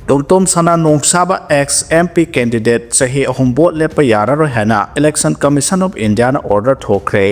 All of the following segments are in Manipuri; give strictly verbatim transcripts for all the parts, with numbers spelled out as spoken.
ꯇꯣꯝꯇꯣꯝ ꯁꯅꯥ ꯅꯣꯡꯁꯥꯕ ex M P candidate ꯆꯍꯤ ꯑꯍꯨꯝ ꯚꯣꯠ ꯂꯦꯞꯄ ꯌꯥꯔꯔꯣꯏ ꯍꯥꯏꯅ Election Commission of Indiaꯅ order ꯊꯣꯛꯈ꯭ꯔꯦ꯫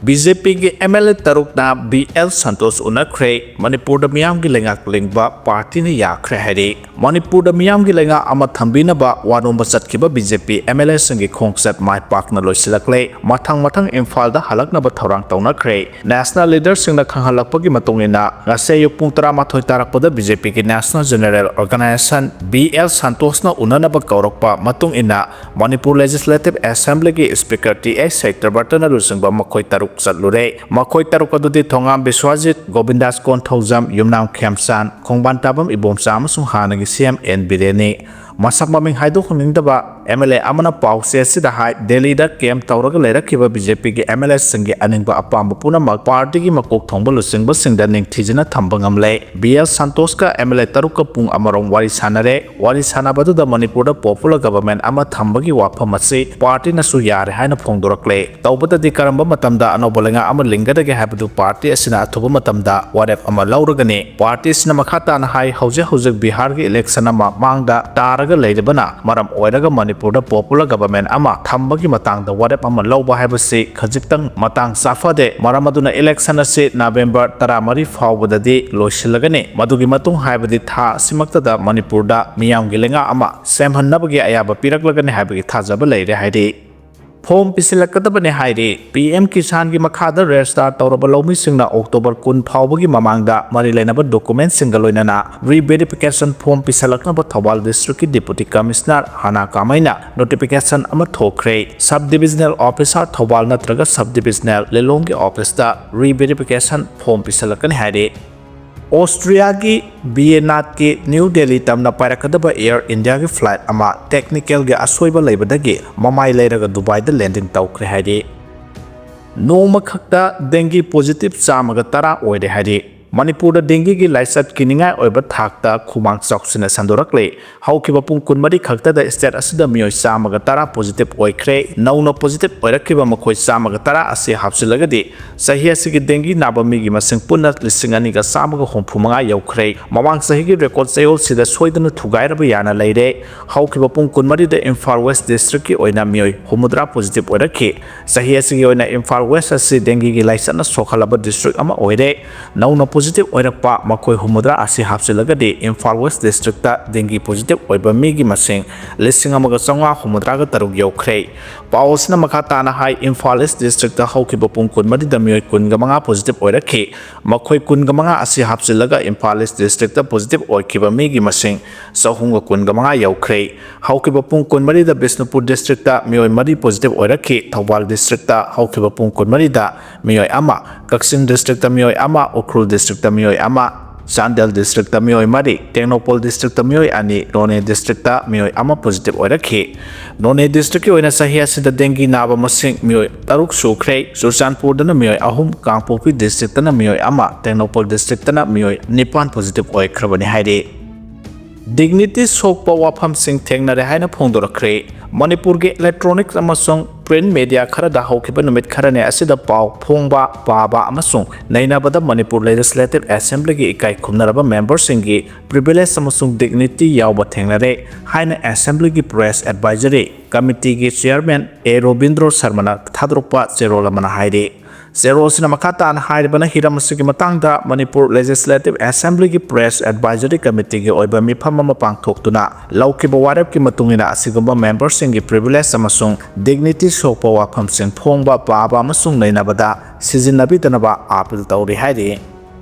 B J Pꯒꯤ M L A ꯇꯔꯨꯛꯅ B L Santosh ꯎꯅꯈ꯭ꯔꯦ꯫ ꯃꯅꯤꯄꯨꯔꯗ ꯃꯤꯌꯥꯝꯒꯤ ꯂꯩꯉꯥꯛ ꯂꯤꯡꯕ ꯄꯥꯔꯇꯤꯅ ꯌꯥꯈ꯭ꯔꯦ ꯍꯥꯏꯔꯤ꯫ ꯃꯅꯤꯄꯨꯔꯗ ꯃꯤꯌꯥꯝꯒꯤ ꯂꯩꯉꯥꯛ ꯑꯃ ꯊꯝꯕꯤꯅꯕ ꯋꯥꯅꯣꯝꯕ ꯆꯠꯈꯤꯕ B J P M L Aꯁꯤꯡꯒꯤ ꯈꯣꯡꯆꯠ ꯃꯥꯏ ꯄꯥꯛꯅ ꯂꯣꯏꯁꯤꯜꯂꯛꯂꯦ꯫ ꯃꯊꯪ ꯃꯊꯪ ꯏꯝꯐꯥꯜꯗ ꯍꯜꯂꯛꯅꯕ ꯊꯧꯔꯥꯡ ꯇꯧꯅꯈ꯭ꯔꯦ꯫ National leaderꯁꯤꯡꯅ ꯈꯪꯍꯜꯂꯛꯄꯒꯤ ꯃꯇꯨꯡ ꯏꯟꯅ, ꯉꯁꯤ ꯑꯌꯨꯛ ꯄꯨꯡ ꯇꯔꯥꯃꯥꯊꯣꯏ ꯇꯥꯔꯛꯄꯗ B J Pꯒꯤ National General Organization B L ꯁꯟꯇꯣꯁꯅ ꯎꯅꯅꯕ ꯀꯧꯔꯛꯄ ꯃꯇꯨꯡ ꯏꯟꯅ, Manipur Legislative Assemblyꯒꯤ Speaker T H ꯁꯇ꯭ꯌꯕ꯭ꯔꯇꯅ ꯂꯨꯆꯤꯡꯕ ꯃꯈꯣꯏ ꯇꯔꯨꯛ ꯆꯠꯂꯨꯔꯦ꯫ ꯃꯈꯣꯏ ꯇꯔꯨꯛ ꯑꯗꯨꯗꯤ ꯊꯣꯉꯥꯝ ꯕꯤꯁ꯭ꯋꯥꯖꯤꯠ, ꯒꯣꯕꯤꯟꯗꯥꯁ ꯀꯣꯟꯊꯧꯖꯝ, ꯌꯨꯝꯅꯥꯝ ꯈꯦꯝꯆꯥꯟ, ꯈꯣꯡꯕꯥꯟ ꯇꯥꯕꯝ ꯏꯕꯣꯝꯆꯥ ꯑꯃꯁꯨꯡ ꯍꯥꯟꯅꯒꯤ C M N ꯕꯤꯔꯦꯟꯅꯤ꯫ ꯃꯁꯛ ꯃꯃꯤꯡ ꯍꯥꯏꯗꯣꯛꯍꯟꯅꯤꯡꯗꯕ M L A ꯑꯃꯅ ꯄꯥꯎꯆꯦ ꯑꯁꯤꯗ ꯍꯥꯏ, ꯗꯦꯜꯂꯤꯗ camp ꯇꯧꯔꯒ ꯂꯩꯔꯛꯈꯤꯕ B J Pꯒꯤ M L Aꯁꯤꯡꯒꯤ ꯑꯅꯤꯡꯕ ꯑꯄꯥꯝꯕ ꯄꯨꯝꯅꯃꯛ ꯄꯥꯔꯇꯤꯒꯤ ꯃꯀꯣꯛ ꯊꯣꯡꯕ ꯂꯨꯆꯤꯡꯕꯁꯤꯡꯗ ꯅꯤꯡꯊꯤꯖꯅ ꯊꯝꯕ ꯉꯝꯂꯦ꯫ B L ꯁꯟꯇꯣꯁꯀ M L A ꯇꯔꯨꯛꯀ ꯄꯨꯡ ꯑꯃꯔꯣꯝ ꯋꯥꯔꯤ ꯁꯥꯟꯅꯔꯦ꯫ ꯋꯥꯔꯤ ꯁꯥꯟꯅꯕꯗꯨꯗ ꯃꯅꯤꯄꯨꯔꯗ popular government ꯑꯃ ꯊꯝꯕꯒꯤ ꯋꯥꯐꯝ ꯑꯁꯤ ꯄꯥꯔꯇꯤꯅꯁꯨ ꯌꯥꯔꯦ ꯍꯥꯏꯅ ꯐꯣꯡꯗꯣꯔꯛꯂꯦ꯫ ꯇꯧꯕꯇꯗꯤ ꯀꯔꯝꯕ ꯃꯇꯝꯗ ꯑꯅꯧꯕ ꯂꯩꯉꯥꯛ ꯑꯃ ꯂꯤꯡꯒꯗꯒꯦ ꯍꯥꯏꯕꯗꯨ ꯄꯥꯔꯇꯤ ꯑꯁꯤꯅ ꯑꯊꯨꯕ ꯃꯇꯝꯗ ꯋꯥꯔꯦꯞ ꯑꯃ ꯂꯧꯔꯒꯅꯤ꯫ ꯄꯥꯔꯇꯤ ꯑꯁꯤꯅ ꯃꯈꯥ ꯇꯥꯅ ꯍꯥꯏ, ꯍꯧꯖꯤꯛ ꯍꯧꯖꯤꯛ ꯕꯤꯍꯥꯔꯒꯤ election ꯑꯃ ꯃꯥꯡꯗ ꯇꯥꯔꯒ ꯂꯩꯔꯤꯕꯅ ꯃꯔꯝ ꯑꯣꯏꯔꯒ ꯃꯅꯤꯄꯨꯔꯗ popular government ꯑꯃ ꯊꯝꯕꯒꯤ ꯃꯇꯥꯡꯗ ꯋꯥꯔꯦꯞ ꯑꯃ ꯂꯧꯕ ꯍꯥꯏꯕꯁꯤ ꯈꯖꯤꯛꯇꯪ ꯃꯇꯥꯡ ꯆꯥꯐꯗꯦ꯫ ꯃꯔꯝ ꯑꯗꯨꯅ election ꯑꯁꯤ November ꯇꯔꯥꯃꯔꯤ ꯐꯥꯎꯕꯗꯗꯤ ꯂꯣꯏꯁꯤꯜꯂꯒꯅꯤ꯫ ꯃꯗꯨꯒꯤ ꯃꯇꯨꯡ ꯍꯥꯏꯕꯗꯤ ꯊꯥ ꯑꯁꯤꯃꯛꯇꯗ ꯃꯅꯤꯄꯨꯔꯗ ꯃꯤꯌꯥꯝꯒꯤ ꯂꯩꯉꯥꯛ ꯑꯃ ꯁꯦꯝꯍꯟꯅꯕꯒꯤ ꯑꯌꯥꯕ ꯄꯤꯔꯛꯂꯒꯅꯤ ꯍꯥꯏꯕꯒꯤ ꯊꯥꯖꯕ ꯂꯩꯔꯦ ꯍꯥꯏꯔꯤ꯫ Form ꯄꯤꯁꯤꯜꯂꯛꯀꯗꯕꯅꯤ ꯍꯥꯏꯔꯤ꯫ P M ꯀꯤꯁꯥꯟꯒꯤ ꯃꯈꯥꯗ register ꯇꯧꯔꯕ ꯂꯧꯃꯤꯁꯤꯡꯅ October ꯀꯨꯟ ꯐꯥꯎꯕꯒꯤ ꯃꯃꯥꯡꯗ ꯃꯔꯤ ꯂꯩꯅꯕ documentꯁꯤꯡꯒ ꯂꯣꯏꯅꯅ re-verification form ꯄꯤꯁꯤꯜꯂꯛꯅꯕ Thoubal districtꯀꯤ Deputy Commissioner ꯍꯥꯅꯥ ꯀꯥꯃꯩꯅ notification ꯑꯃ ꯊꯣꯛꯈ꯭ꯔꯦ꯫ Sub Divisional Officer ꯊꯧꯕꯥꯜ ꯅꯠꯇ꯭ꯔꯒ Sub Divisional ꯂꯤꯂꯣꯡꯒꯤ officeꯇ re-verification form ꯄꯤꯁꯤꯜꯂꯛꯀꯅꯤ ꯍꯥꯏꯔꯤ꯫ ꯑꯣꯁꯇ꯭ꯔꯤꯌꯥꯒꯤ ꯚꯤꯌꯦꯅꯥꯠꯀꯤ ꯅ꯭ꯌꯨ ꯗꯦꯜꯂꯤ ꯇꯝꯅ ꯄꯥꯏꯔꯛꯀꯗꯕ Air Indiaꯒꯤ flight ꯑꯃ technicalꯒꯤ ꯑꯁꯣꯏꯕ ꯂꯩꯕꯗꯒꯤ ꯃꯃꯥꯏ ꯂꯩꯔꯒ ꯗꯨꯕꯥꯏꯗ landing ꯇꯧꯈ꯭ꯔꯦ ꯍꯥꯏꯔꯤ꯫ ꯅꯣꯡꯃꯈꯛꯇ dengue positive ꯆꯥꯝꯃꯒ ꯇꯔꯥ ꯑꯣꯏꯔꯦ ꯍꯥꯏꯔꯤ꯫ ꯃꯅꯤꯄꯨꯔꯗ ꯗꯦꯡꯒꯤꯒꯤ ꯂꯥꯏꯆꯠ ꯀꯤꯅꯤꯡꯉꯥꯏ ꯑꯣꯏꯕ ꯊꯥꯛꯇ ꯈꯨꯃꯥꯡ ꯆꯥꯎꯁꯤꯟꯅ ꯁꯟꯗꯣꯔꯛꯂꯦ꯫ ꯍꯧꯈꯤꯕ ꯄꯨꯡ ꯀꯨꯟꯃꯔꯤ ꯈꯛꯇꯗ state ꯑꯁꯤꯗ ꯃꯤꯑꯣꯏ ꯆꯥꯝꯃꯒ ꯇꯔꯥ positive ꯑꯣꯏꯈ꯭ꯔꯦ꯫ ꯅꯧꯅ positive ꯑꯣꯏꯔꯛꯈꯤꯕ ꯃꯈꯣꯏ ꯆꯥꯝꯃꯒ ꯇꯔꯥ ꯑꯁꯤ ꯍꯥꯞꯆꯤꯜꯂꯒꯗꯤ ꯆꯍꯤ ꯑꯁꯤꯒꯤ ꯗꯦꯡꯒꯤ ꯅꯥꯕ ꯃꯤꯒꯤ ꯃꯁꯤꯡ ꯄꯨꯟꯅ ꯂꯤꯁꯤꯡ ꯑꯅꯤꯒ ꯆꯥꯝꯃꯒ ꯍꯨꯝꯐꯨ ꯃꯉꯥ ꯌꯧꯈ꯭ꯔꯦ꯫ ꯃꯃꯥꯡ ꯆꯍꯤꯒꯤ record ꯆꯌꯣꯜꯁꯤꯗ ꯁꯣꯏꯗꯅ ꯊꯨꯒꯥꯏꯔꯕ ꯌꯥꯅ ꯂꯩꯔꯦ꯫ ꯍꯧꯈꯤꯕ ꯄꯨꯡ ꯀꯨꯟꯃꯔꯤꯗ ꯏꯝꯐꯥꯜ West districtꯀꯤ ꯑꯣꯏꯅ ꯃꯤꯑꯣꯏ ꯍꯨꯝꯐꯨꯇꯔꯥ positive ꯑꯣꯏꯔꯛꯈꯤ꯫ ꯆꯍꯤ ꯑꯁꯤꯒꯤ ꯑꯣꯏꯅ ꯏꯝꯐꯥꯜ West ꯑꯁꯤ ꯗꯦꯡꯒꯤꯒꯤ ꯂꯥꯏꯆꯠꯅ ꯁꯣꯛꯍꯜꯂꯕ district ꯑꯃ ꯑꯣꯏꯔꯦ꯫ ꯅꯧꯅ positive ꯑꯣꯏꯔꯛꯄ ꯃꯈꯣꯏ ꯍꯨꯝꯐꯨꯇꯔꯥ ꯑꯁꯤ ꯍꯥꯞꯆꯤꯜꯂꯒꯗꯤ ꯏꯝꯐꯥꯜ West districtꯇ ꯗꯦꯡꯒꯤ positive ꯑꯣꯏꯕ ꯃꯤꯒꯤ ꯃꯁꯤꯡ ꯂꯤꯁꯤꯡ ꯑꯃꯒ ꯆꯥꯝꯃꯉꯥ ꯍꯨꯝꯐꯨꯇꯔꯥꯒ ꯇꯔꯨꯛ ꯌꯧꯈ꯭ꯔꯦ꯫ ꯄꯥꯎ ꯑꯁꯤꯅ ꯃꯈꯥ ꯇꯥꯅ ꯍꯥꯏ, ꯏꯝꯐꯥꯜ East districtꯇ ꯍꯧꯈꯤꯕ ꯄꯨꯡ ꯀꯨꯟꯃꯔꯤꯗ ꯃꯤꯑꯣꯏ ꯀꯨꯟꯒ ꯃꯉꯥ positive ꯑꯣꯏꯔꯛꯈꯤ꯫ ꯃꯈꯣꯏ ꯀꯨꯟꯒ ꯃꯉꯥ ꯑꯁꯤ ꯍꯥꯞꯆꯤꯜꯂꯒ ꯏꯝꯐꯥꯜ East districtꯇ positive ꯑꯣꯏꯈꯤꯕ ꯃꯤꯒꯤ ꯃꯁꯤꯡ ꯆꯍꯨꯝꯒ ꯀꯨꯟꯒ ꯃꯉꯥ ꯌꯧꯈ꯭ꯔꯦ꯫ ꯍꯧꯈꯤꯕ ꯄꯨꯡ ꯀꯨꯟꯃꯔꯤꯗ ꯕꯤꯁꯅꯨꯄꯨꯔ districtꯇ ꯃꯤꯑꯣꯏ ꯃꯔꯤ positive ꯑꯣꯏꯔꯛꯈꯤ꯫ ꯊꯧꯕꯥꯜ districtꯇ ꯍꯧꯈꯤꯕ ꯄꯨꯡ ꯀꯨꯟꯃꯔꯤꯗ ꯃꯤꯑꯣꯏ ꯑꯃ, ꯀꯛꯆꯤꯡ districtꯇ ꯃꯤꯑꯣꯏ ꯑꯃ, ꯎꯈ꯭ꯔꯨꯜ districtꯇ ꯃꯤꯑꯣꯏ ꯑꯃ, ꯆꯥꯟꯗꯦꯜ districtꯇ ꯃꯤꯑꯣꯏ ꯃꯔꯤ, ꯇꯦꯡꯅꯧꯄꯜ districtꯇ ꯃꯤꯑꯣꯏ ꯑꯅꯤ, ꯅꯣꯅꯦ districtꯇ ꯃꯤꯑꯣꯏ ꯑꯃ positive ꯑꯣꯏꯔꯛꯈꯤ꯫ ꯅꯣꯅꯦ districtꯀꯤ ꯑꯣꯏꯅ ꯆꯍꯤ ꯑꯁꯤꯗ ꯗꯦꯡꯒꯤ ꯅꯥꯕ ꯃꯁꯤꯡ ꯃꯤꯑꯣꯏ ꯇꯔꯨꯛ ꯁꯨꯈ꯭ꯔꯦ꯫ ꯆꯨꯔꯆꯥꯟꯄꯨꯔꯗꯅ ꯃꯤꯑꯣꯏ ꯑꯍꯨꯝ, ꯀꯥꯡꯄꯣꯛꯄꯤ districtꯇꯅ ꯃꯤꯑꯣꯏ ꯑꯃ, ꯇꯦꯡꯅꯧꯄꯜ districtꯇꯅ ꯃꯤꯑꯣꯏ ꯅꯤꯄꯥꯟ positive ꯑꯣꯏꯈ꯭ꯔꯕꯅꯤ ꯍꯥꯏꯔꯤ꯫ Dignity ꯁꯣꯛꯄ ꯋꯥꯐꯝꯁꯤꯡ ꯊꯦꯡꯅꯔꯦ ꯍꯥꯏꯅ ꯐꯣꯡꯗꯣꯔꯛꯈ꯭ꯔꯦ꯫ ꯃꯅꯤꯄꯨꯔꯒꯤ electronic ꯑꯃꯁꯨꯡ print media ꯈꯔꯗ ꯍꯧꯈꯤꯕ ꯅꯨꯃꯤꯠ ꯈꯔꯅꯤ ꯑꯁꯤꯗ ꯄꯥꯎ ꯐꯣꯡꯕ, ꯄꯥꯕ ꯑꯃꯁꯨꯡ ꯅꯩꯅꯕꯗ ꯃꯅꯤꯄꯨꯔ Legislative Assemblyꯒꯤ ꯏꯀꯥꯏ ꯈꯨꯝꯅꯔꯕ memberꯁꯤꯡꯒꯤ privilege ꯑꯃꯁꯨꯡ dignity ꯌꯥꯎꯕ ꯊꯦꯡꯅꯔꯦ ꯍꯥꯏꯅ Assemblyꯒꯤ Press Advisory Committeeꯒꯤ Chairman ꯑꯦ ꯔꯣꯕꯤꯟꯗ꯭ꯔꯣ ꯁꯔꯃꯅ ꯊꯥꯗꯣꯔꯛꯄ ꯆꯦꯔꯣꯜ ꯑꯃꯅ ꯍꯥꯏꯔꯤ꯫ ꯆꯦꯔꯣꯜꯁꯤꯅ ꯃꯈꯥ ꯇꯥꯅ ꯍꯥꯏꯔꯤꯕꯅ ꯍꯤꯔꯝ ꯑꯁꯤꯒꯤ ꯃꯇꯥꯡꯗ ꯃꯅꯤꯄꯨꯔ Legislative Assemblyꯒꯤ Press Advisory Committeeꯒꯤ ꯑꯣꯏꯕ ꯃꯤꯐꯝ ꯑꯃ ꯄꯥꯡꯊꯣꯛꯇꯨꯅ ꯂꯧꯈꯤꯕ ꯋꯥꯔꯦꯞꯀꯤ ꯃꯇꯨꯡ ꯏꯟꯅ ꯑꯁꯤꯒꯨꯝꯕ memberꯁꯤꯡꯒꯤ privilege ꯑꯃꯁꯨꯡ dignity ꯁꯣꯛꯄ ꯋꯥꯐꯝꯁꯤꯡ ꯐꯣꯡꯕ, ꯄꯥꯕ ꯑꯃꯁꯨꯡ ꯅꯩꯅꯕꯗ ꯁꯤꯖꯤꯟꯅꯕꯤꯗꯅꯕ appeal ꯇꯧꯔꯤ ꯍꯥꯏꯔꯤ꯫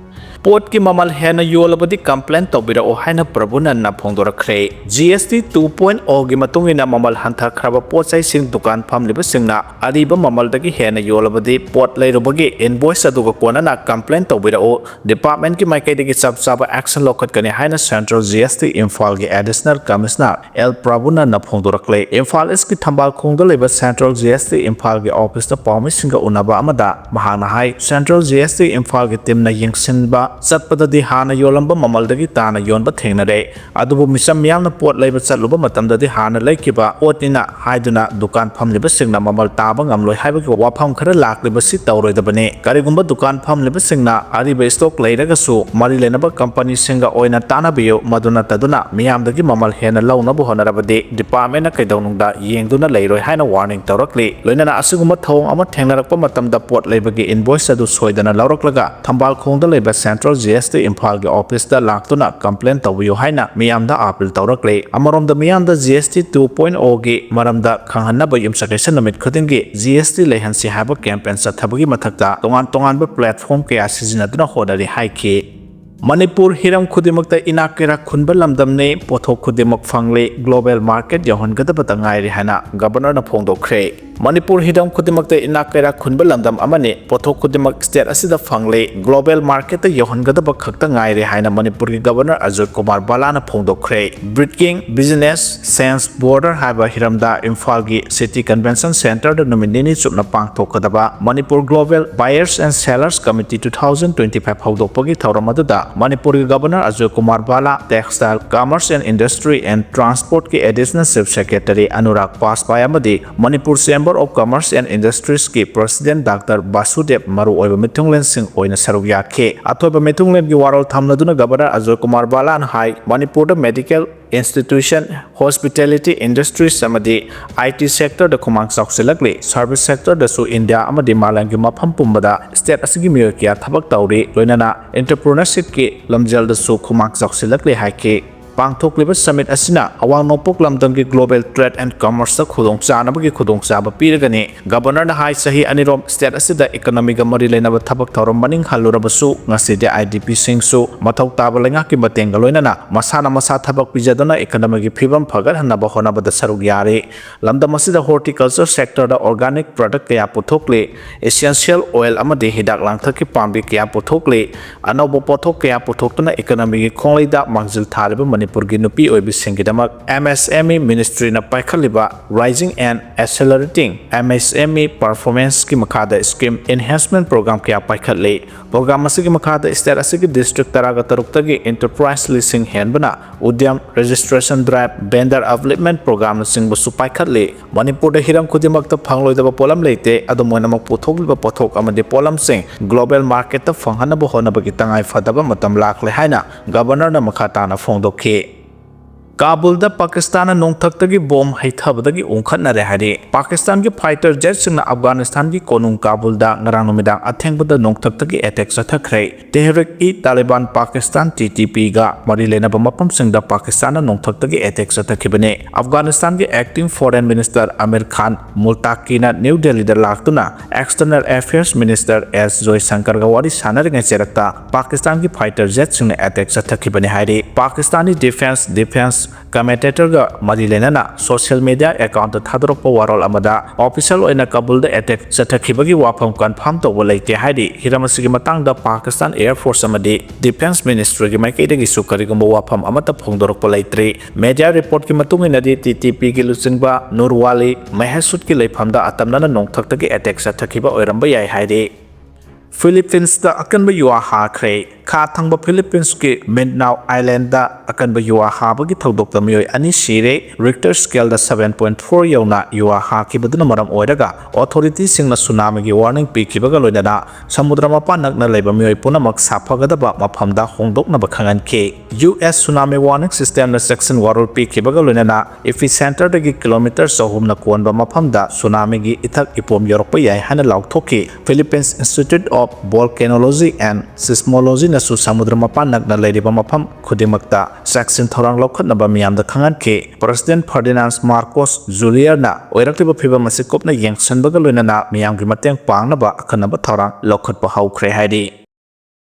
ꯄꯣꯠꯀꯤ ꯃꯃꯜ ꯍꯦꯟꯅ ꯌꯣꯜꯂꯕꯗꯤ complain ꯇꯧꯕꯤꯔꯛꯎ ꯍꯥꯏꯅ ꯄ꯭ꯔꯚꯨꯅꯟꯅ ꯐꯣꯡꯗꯣꯔꯛꯈ꯭ꯔꯦ꯫ GST two point O ꯒꯤ ꯃꯇꯨꯡ ꯏꯟꯅ ꯃꯃꯜ ꯍꯟꯊꯈ꯭ꯔꯕ ꯄꯣꯠ ꯆꯩꯁꯤꯡ ꯗꯨꯀꯥꯟ ꯐꯝꯂꯤꯕꯁꯤꯡꯅ ꯑꯔꯤꯕ ꯃꯃꯜꯗꯒꯤ ꯍꯦꯟꯅ ꯌꯣꯜꯂꯕꯗꯤ ꯄꯣꯠ ꯂꯩꯔꯨꯕꯒꯤ invoice ꯑꯗꯨꯒ ꯀꯣꯟꯅꯅ complain ꯇꯧꯕꯤꯔꯛꯎ꯫ Departmentꯀꯤ ꯃꯥꯏꯀꯩꯗꯒꯤ ꯆꯞ ꯆꯥꯕ action ꯂꯧꯈꯠꯀꯅꯤ ꯍꯥꯏꯅ Central GST ꯏꯝꯐꯥꯜꯒꯤ Additional Commissioner ꯑꯦꯜ ꯄ꯭ꯔꯚꯨꯅꯟꯅ ꯐꯣꯡꯗꯣꯔꯛꯂꯦ꯫ ꯏꯝꯐꯥꯜ Eastꯀꯤ ꯊꯝꯕꯥꯜ ꯈꯣꯡꯗ ꯂꯩꯕ Central GST ꯏꯝꯐꯥꯜꯒꯤ officeꯇ ꯄꯥꯎꯃꯤꯁꯤꯡꯒ ꯎꯅꯕ ꯑꯃꯗ ꯃꯍꯥꯛꯅ ꯍꯥꯏ, Central GST ꯏꯝꯐꯥꯜꯒꯤ teamꯅ ꯌꯦꯡꯁꯤꯟꯕ ꯆꯠꯄꯗꯗꯤ ꯍꯥꯟꯅ ꯌꯣꯜꯂꯝꯕ ꯃꯃꯜꯗꯒꯤ ꯇꯥꯅ ꯌꯣꯟꯕ ꯊꯦꯡꯅꯔꯦ꯫ ꯑꯗꯨꯕꯨ ꯃꯤꯆꯝ ꯃꯤꯌꯥꯝꯅ ꯄꯣꯠ ꯂꯩꯕ ꯆꯠꯂꯨꯕ ꯃꯇꯝꯗꯗꯤ ꯍꯥꯟꯅ ꯂꯩꯈꯤꯕ ꯄꯣꯠꯅꯤꯅ ꯍꯥꯏꯗꯨꯅ ꯗꯨꯀꯥꯟ ꯐꯝꯂꯤꯕꯁꯤꯡꯅ ꯃꯃꯜ ꯇꯥꯕ ꯉꯝꯂꯣꯏ ꯍꯥꯏꯕꯒꯤ ꯋꯥꯐꯝ ꯈꯔ ꯂꯥꯛꯂꯤꯕꯁꯤ ꯇꯧꯔꯣꯏꯗꯕꯅꯤ꯫ ꯀꯔꯤꯒꯨꯝꯕ ꯗꯨꯀꯥꯟ ꯐꯝꯂꯤꯕꯁꯤꯡꯅ ꯑꯔꯤꯕ ꯁ꯭ꯇꯣꯛ ꯂꯩꯔꯒꯁꯨ ꯃꯔꯤ ꯂꯩꯅꯕ ꯀꯝꯄꯅꯤꯁꯤꯡꯒ ꯑꯣꯏꯅ ꯇꯥꯟꯅꯕꯤꯌꯨ, ꯃꯗꯨ ꯅꯠꯇꯗꯨꯅ ꯃꯤꯌꯥꯝꯗꯒꯤ ꯃꯃꯜ ꯍꯦꯟꯅ ꯂꯧꯅꯕ ꯍꯣꯠꯅꯔꯕꯗꯤ ꯗꯤꯄꯥꯔꯠꯃꯦꯟꯅ ꯀꯩꯗꯧꯅꯨꯡꯗ ꯌꯦꯡꯗꯨꯅ ꯂꯩꯔꯣꯏ ꯍꯥꯏꯅ ꯋꯥꯔꯅꯤꯡ ꯇꯧꯔꯛꯂꯤ꯫ ꯂꯣꯏꯅꯅ ꯑꯁꯤꯒꯨꯝꯕ ꯊꯧꯑꯣꯡ ꯑꯃ ꯊꯦꯡꯅꯔꯛꯄ ꯃꯇꯝꯗ ꯄꯣꯠ ꯂꯩꯕꯒꯤ ꯏꯟꯚꯣꯏꯁ ꯑꯗꯨ ꯁꯣꯏꯗꯅ ꯂꯧꯔꯛꯂꯒ ꯊꯝꯕꯥꯜ ꯈꯣꯡꯗ ꯂꯩꯕ ꯁꯦꯟꯇ꯭ꯔꯦꯜ ꯖꯤ ꯑꯦꯁ ꯇꯤ ꯏꯝꯐꯥꯜꯒꯤ ꯑꯣꯐꯤꯁꯇ ꯂꯥꯛꯇꯨꯅ ꯀꯝꯄ꯭ꯂꯦꯟ ꯇꯧꯕꯤꯌꯨ ꯍꯥꯏꯅ ꯃꯤꯌꯥꯝꯗ ꯑꯥꯄꯤꯜ ꯇꯧꯔꯛꯂꯤ꯫ ꯑꯃꯔꯣꯝꯗ ꯃꯤꯌꯥꯝꯗ ꯖꯤ ꯑꯦꯁ ꯇꯤ ꯇꯨ ꯄꯣꯏꯟ ꯑꯣꯒꯤ ꯃꯔꯝꯗ ꯈꯪꯍꯟꯅꯕ ꯌꯨꯝꯁꯀꯩꯁ ꯅꯨꯃꯤꯠ ꯈꯨꯗꯤꯡꯒꯤ ꯖꯤ ꯑꯦꯁ ꯇꯤ ꯂꯩꯍꯟꯁꯤ ꯍꯥꯏꯕ ꯀꯦꯝꯄꯦꯟ ꯆꯠꯊꯕꯒꯤ ꯃꯊꯛꯇ ꯇꯣꯉꯥꯟ ꯇꯣꯉꯥꯟꯕ ꯄ꯭ꯂꯦꯠꯐꯣꯔꯝ ꯀꯌꯥ ꯁꯤꯖꯤꯟꯅꯗꯨꯅ ꯍꯣꯠꯅꯔꯤ ꯍꯥꯏꯈꯤ꯫ ꯃꯅꯤꯄꯨꯔ ꯍꯤꯔꯝ ꯈꯨꯗꯤꯡꯃꯛꯇ ꯏꯅꯥꯛ ꯀꯩꯔꯥꯛ ꯈꯨꯟꯕ ꯂꯝꯗꯝꯅꯤ, ꯄꯣꯠꯊꯣꯛ ꯈꯨꯗꯤꯡꯃꯛ ꯐꯪꯂꯤ, ꯒ꯭ꯂꯣꯕꯦꯜ ꯃꯥꯔꯀꯦꯠ ꯌꯧꯍꯟꯒꯗꯕꯇ ꯉꯥꯏꯔꯤ ꯍꯥꯏꯅ ꯒꯕꯔꯅꯔꯅ ꯐꯣꯡꯗꯣꯛꯈ꯭ꯔꯦ꯫ ꯃꯅꯤꯄꯨꯔ ꯍꯤꯔꯝ ꯈꯨꯗꯤꯡꯃꯛꯇ ꯏꯅꯥꯛ ꯀꯩꯔꯥꯛ ꯈꯨꯟꯕ ꯂꯝꯗꯝ ꯑꯃꯅꯤ, ꯄꯣꯠꯊꯣꯛ ꯈꯨꯗꯤꯡꯃꯛ ꯁ꯭ꯇꯦꯠ ꯑꯁꯤꯗ ꯐꯪꯂꯤ, ꯒ꯭ꯂꯣꯕꯦꯜ ꯃꯥꯔꯀꯦꯠꯇ ꯌꯧꯍꯟꯒꯗꯕ ꯈꯛꯇ ꯉꯥꯏꯔꯦ ꯍꯥꯏꯅ ꯃꯅꯤꯄꯨꯔꯒꯤ ꯒꯕꯔꯅꯔ ꯑꯖꯣꯏ ꯀꯨꯃꯥꯔ ꯕꯥꯂꯥꯅ ꯐꯣꯡꯗꯣꯛꯈ꯭ꯔꯦ꯫ ꯕ꯭ꯔꯤꯗꯀꯤꯡ ꯕꯤꯖꯤꯅꯦꯁ ꯁꯦꯟꯁ ꯕꯣꯔꯗꯔ ꯍꯥꯏꯕ ꯍꯤꯔꯝꯗ ꯏꯝꯐꯥꯜꯒꯤ ꯁꯤꯇꯤ ꯀꯟꯚꯦꯟꯁꯟ ꯁꯦꯟꯇꯔꯗ ꯅꯨꯃꯤꯠ ꯅꯤꯅꯤ ꯆꯨꯞꯅ ꯄꯥꯡꯊꯣꯛꯀꯗꯕ Manipur global buyers and sellers committee two thousand twenty five ꯍꯧꯗꯣꯛꯄꯒꯤ ꯊꯧꯔꯝ ꯑꯗꯨꯗ ꯃꯅꯤꯄꯨꯔꯒꯤ governor Ajoy Kumar Bhalla, Textile, Commerce and Industry and Transport ꯀꯤ Additional Chief Secretary ꯑꯅꯨꯔꯥꯒ ꯄꯥꯁꯕꯥꯏ ꯑꯃꯗꯤ Manipur Chamber of Commerce and Industries ꯀꯤ President ꯗꯥꯛꯇꯔ ꯕꯥꯁꯨꯗꯦꯕ ꯃꯔꯨꯑꯣꯏꯕ ꯃꯤꯊꯨꯡꯂꯦꯟꯁꯤꯡ ꯑꯣꯏꯅ ꯁꯔꯨꯛ ꯌꯥꯈꯤ꯫ ꯑꯊꯣꯏꯕ ꯃꯤꯊꯨꯡꯂꯦꯟꯒꯤ ꯋꯥꯔꯣꯜ ꯊꯝꯅꯗꯨꯅ ꯒꯕꯔꯅꯔ ꯑꯖꯣꯏ ꯀꯨꯃꯥꯔ ꯕꯥꯂꯥꯅ ꯍꯥꯏ, ꯃꯅꯤꯄꯨꯔꯗ medical institution, hospitality industries ꯑꯃꯗꯤ I T sector ꯗ ꯈꯨꯃꯥꯡ ꯆꯥꯎꯁꯤꯜꯂꯛꯂꯤ꯫ Service sector ꯗꯁꯨ ꯏꯟꯗꯤꯌꯥ ꯑꯃꯗꯤ ꯃꯥꯂꯦꯝꯒꯤ ꯃꯐꯝ ꯄꯨꯝꯕꯗ state ꯑꯁꯤꯒꯤ ꯃꯤꯑꯣꯏ ꯀꯌꯥ ꯊꯕꯛ ꯇꯧꯔꯤ, ꯂꯣꯏꯅꯅ entrepreneurship ꯀꯤ ꯂꯝꯖꯦꯜꯗꯁꯨ ꯈꯨꯃꯥꯡ ꯆꯥꯎꯁꯤꯜꯂꯛꯂꯤ ꯍꯥꯏꯈꯤ꯫ ꯄꯥꯡꯊꯣꯛꯂꯤꯕ summit ꯑꯁꯤꯅ ꯑꯋꯥꯡ ꯅꯣꯡꯄꯣꯛ ꯂꯝꯗꯝꯒꯤ global trade and commerce ꯇ ꯈꯨꯗꯣꯡꯆꯥꯅꯕꯒꯤ ꯈꯨꯗꯣꯡꯆꯥꯕ ꯄꯤꯔꯒꯅꯤ꯫ ꯒꯕꯔꯅꯔꯅ ꯍꯥꯏ, ꯆꯍꯤ ꯑꯅꯤꯔꯣꯝ state ꯑꯁꯤꯗ economy ꯒ ꯃꯔꯤ ꯂꯩꯅꯕ ꯊꯕꯛ ꯊꯧꯔꯝ ꯃꯅꯤꯡ ꯍꯜꯂꯨꯔꯕꯁꯨ, ꯉꯁꯤꯗꯤ I D P ꯁꯤꯡꯁꯨ ꯃꯊꯧ ꯇꯥꯕ ꯂꯩꯉꯥꯛꯀꯤ ꯃꯇꯦꯡꯒ ꯂꯣꯏꯅꯅ ꯃꯁꯥꯅ ꯃꯁꯥ ꯊꯕꯛ ꯄꯤꯖꯗꯨꯅ economy ꯒꯤ ꯐꯤꯕꯝ ꯐꯒꯠꯍꯟꯅꯕ ꯍꯣꯠꯅꯕꯗ ꯁꯔꯨꯛ ꯌꯥꯔꯤ꯫ ꯂꯝꯗꯝ ꯑꯁꯤꯗ horticulture sector ꯗ organic product ꯀꯌꯥ ꯄꯨꯊꯣꯛꯂꯤ, essential oil ꯑꯃꯗꯤ ꯍꯤꯗꯥꯛ ꯂꯥꯡꯊꯛꯀꯤ ꯄꯥꯝꯕꯤ ꯀꯌꯥ ꯄꯨꯊꯣꯛꯂꯤ, ꯑꯅꯧꯕ ꯄꯣꯠꯊꯣꯛ ꯀꯌꯥ ꯄꯨꯊꯣꯛꯇꯨꯅ economy ꯒꯤ ꯈꯣꯡꯂꯩꯗ ꯃꯥꯡꯖꯤꯜ ꯊꯥꯔꯤꯕ ꯃꯅꯤꯄꯨꯔ ꯃꯅꯤꯄꯨꯔꯒꯤ ꯅꯨꯄꯤ ꯑꯣꯏꯕꯤꯁꯤꯡꯒꯤꯗꯃꯛ M S M E Ministry ꯅ ꯄꯥꯏꯈꯠꯂꯤꯕ Rising and Accelerating M S M E Performance ꯀꯤ ꯃꯈꯥꯗ Scheme Enhancement Program ꯀꯌꯥ ꯄꯥꯏꯈꯠꯂꯤ꯫ Program ꯑꯁꯤꯒꯤ ꯃꯈꯥꯗ state ꯑꯁꯤꯒꯤ district ꯇꯔꯥꯒ ꯇꯔꯨꯛꯇꯒꯤ enterprise ꯂꯤꯁꯤꯡ ꯍꯦꯟꯕꯅ Udyam Registration Drive, Vendor Upliftment Program ꯅꯆꯤꯡꯕꯁꯨ ꯄꯥꯏꯈꯠꯂꯤ꯫ ꯃꯅꯤꯄꯨꯔꯗ ꯍꯤꯔꯝ ꯈꯨꯗꯤꯡꯃꯛꯇ ꯐꯪꯂꯣꯏꯗꯕ ꯄꯣꯠꯂꯝ ꯂꯩꯇꯦ, ꯑꯗꯨꯝ ꯑꯣꯏꯅꯃꯛ ꯄꯨꯊꯣꯛꯂꯤꯕ ꯄꯣꯠꯊꯣꯛ ꯑꯃꯗꯤ ꯄꯣꯠꯂꯝꯁꯤꯡ global market ꯇ ꯐꯪꯍꯟꯅꯕ ꯍꯣꯠꯅꯕꯒꯤ ꯇꯉꯥꯏ ꯐꯗꯕ ꯃꯇꯝ ꯂꯥꯛꯂꯦ ꯍꯥꯏꯅ Governor ꯅ ꯃꯈꯥ ꯇꯥꯅ ꯐꯣꯡꯗꯣꯛꯈꯤ꯫ ꯀꯥꯕꯨꯜꯗ ꯄꯥꯀꯤꯁꯇꯥꯟꯅ ꯅꯣꯡꯊꯛꯇꯒꯤ ꯕꯣꯝ ꯍꯩꯊꯕꯗꯒꯤ ꯎꯪꯈꯠꯅꯔꯦ ꯍꯥꯏꯔꯤ꯫ ꯄꯥꯀꯤꯁꯇꯥꯟꯒꯤ fighter jet ꯁꯤꯡꯅ ꯑꯐꯒꯥꯅꯤꯁꯇꯥꯟꯒꯤ ꯀꯣꯅꯨꯡ ꯀꯥꯕꯨꯜꯗ ꯉꯔꯥꯡ ꯅꯨꯃꯤꯗꯥꯡ ꯑꯊꯦꯡꯕꯗ ꯅꯣꯡꯊꯛꯇꯒꯤ attack ꯆꯠꯊꯈ꯭ꯔꯦ꯫ ꯇꯦꯍꯔꯤꯛ-ꯏ-ꯇꯥꯂꯤꯕꯥꯟ Pakistan, T T P ꯒ ꯃꯔꯤ ꯂꯩꯅꯕ ꯃꯐꯝꯁꯤꯡꯗ ꯄꯥꯀꯤꯁꯇꯥꯟꯅ ꯅꯣꯡꯊꯛꯇꯒꯤ attack ꯆꯠꯊꯈꯤꯕꯅꯤ꯫ ꯑꯐꯒꯥꯅꯤꯁꯇꯥꯟꯒꯤ acting foreign minister Amir Khan ꯃꯨꯜꯇꯥꯀꯤꯅ ꯅ꯭ꯌꯨ ꯗꯦꯜꯂꯤꯗ ꯂꯥꯛꯇꯨꯅ External Affairs Minister S ꯖꯣꯏꯁꯪꯀꯔꯒ ꯋꯥꯔꯤ ꯁꯥꯟꯅꯔꯤꯉꯩ ꯆꯩꯔꯛꯇ ꯄꯥꯀꯤꯁꯇꯥꯟꯒꯤ fighter jet ꯁꯤꯡꯅ attack ꯆꯠꯊꯈꯤꯕꯅꯤ ꯍꯥꯏꯔꯤ꯫ ꯄꯥꯀꯤꯁꯇꯥꯟꯒꯤ defence, defence commentator ꯒ ꯃꯔꯤ ꯂꯩꯅꯅ social media account ꯊꯥꯗꯣꯔꯛꯄ ꯋꯥꯔꯣꯜ ꯑꯃꯗ official ꯑꯣꯏꯅ ꯀꯥꯕꯨꯜꯗ attack ꯆꯠꯊꯈꯤꯕꯒꯤ ꯋꯥꯐꯝ confirm ꯇꯧꯕ ꯂꯩꯇꯦ ꯍꯥꯏꯔꯤ꯫ ꯍꯤꯔꯝ ꯑꯁꯤꯒꯤ ꯃꯇꯥꯡꯗ ꯄꯥꯀꯤꯁꯇꯥꯟ Air Force ꯑꯃꯗꯤ Defence Ministry ꯒꯤ ꯃꯥꯏꯀꯩꯗꯒꯤꯁꯨ ꯀꯔꯤꯒꯨꯝꯕ ꯋꯥꯐꯝ ꯑꯃꯠꯇ ꯐꯣꯡꯗꯣꯔꯛꯄ ꯂꯩꯇ꯭ꯔꯤ꯫ Media report ꯀꯤ ꯃꯇꯨꯡ ꯏꯟꯅꯗꯤ, T T P ꯒꯤ ꯂꯨꯆꯤꯡꯕ ꯅꯨꯔ ꯋꯥꯂꯤ ꯃꯍꯦꯁꯨꯠꯀꯤ ꯂꯩꯐꯝꯗ ꯑꯇꯝꯅꯅ ꯅꯣꯡꯊꯛꯇꯒꯤ attack ꯆꯠꯊꯈꯤꯕ ꯑꯣꯏꯔꯝꯕ ꯌꯥꯏ ꯍꯥꯏꯔꯤ꯫ Philippines ꯇ ꯑꯀꯟꯕ ꯌꯨꯍꯥ ꯍꯥꯈ꯭ꯔꯦ꯫ ꯈꯥ ꯊꯪꯕ Philippines ꯀꯤ Mindanao Island ꯗ ꯑꯀꯟꯕ ꯌꯨꯍꯥ ꯍꯥꯕꯒꯤ ꯊꯧꯗꯣꯛꯇ ꯃꯤꯑꯣꯏ ꯑꯅꯤ ꯁꯤꯔꯦ꯫ Richter scale ꯗ seven point four ꯌꯧꯅ ꯌꯨꯍꯥ ꯍꯥꯈꯤꯕꯗꯨꯅ ꯃꯔꯝ ꯑꯣꯏꯔꯒ authority ꯁꯤꯡꯅ tsunami ꯒꯤ warning ꯄꯤꯈꯤꯕꯒ ꯂꯣꯏꯅꯅ ꯁꯃꯨꯗ꯭ꯔ ꯃꯄꯥꯟ ꯅꯛꯅ ꯂꯩꯕ ꯃꯤꯑꯣꯏ ꯄꯨꯝꯅꯃꯛ ꯁꯥꯐꯒꯗꯕ ꯃꯐꯝꯗ ꯍꯣꯡꯗꯣꯛꯅꯕ ꯈꯪꯍꯟꯈꯤ꯫ U S tsunami warning system ꯅ ꯆꯦꯛꯁꯤꯟ ꯋꯥꯔꯣꯜ ꯄꯤꯈꯤꯕꯒ ꯂꯣꯏꯅꯅ epicenter ꯗꯒꯤ kilometre ꯆꯍꯨꯝꯅ ꯀꯣꯟꯕ ꯃꯐꯝꯗ tsunami ꯒꯤ ꯏꯊꯛ ꯏꯄꯣꯝ ꯌꯧꯔꯛꯄ ꯌꯥꯏ ꯍꯥꯏꯅ ꯂꯥꯎꯊꯣꯛꯈꯤ꯫ Philippines Institute of Volcanology and Seismology ꯅꯁꯨ ꯁꯃꯨꯗ꯭ꯔ ꯃꯄꯥꯟ ꯅꯛꯅ ꯂꯩꯔꯤꯕ ꯃꯐꯝ ꯈꯨꯗꯤꯡꯃꯛꯇ ꯆꯦꯛꯁꯤꯟ ꯊꯧꯔꯥꯡ ꯂꯧꯈꯠꯅꯕ ꯃꯤꯌꯥꯝꯗ ꯈꯪꯍꯟꯈꯤ꯫ President Ferdinand Marcos Junior ꯅ ꯑꯣꯏꯔꯛꯂꯤꯕ ꯐꯤꯚꯝ ꯑꯁꯤ ꯀꯨꯞꯅ ꯌꯦꯡꯁꯤꯟꯕꯒ ꯂꯣꯏꯅꯅ ꯃꯤꯌꯥꯝꯒꯤ ꯃꯇꯦꯡ ꯄꯥꯡꯅꯕ ꯑꯈꯟꯅꯕ ꯊꯧꯔꯥꯡ ꯂꯧꯈꯠꯄ ꯍꯧꯈ꯭ꯔꯦ ꯍꯥꯏꯔꯤ꯫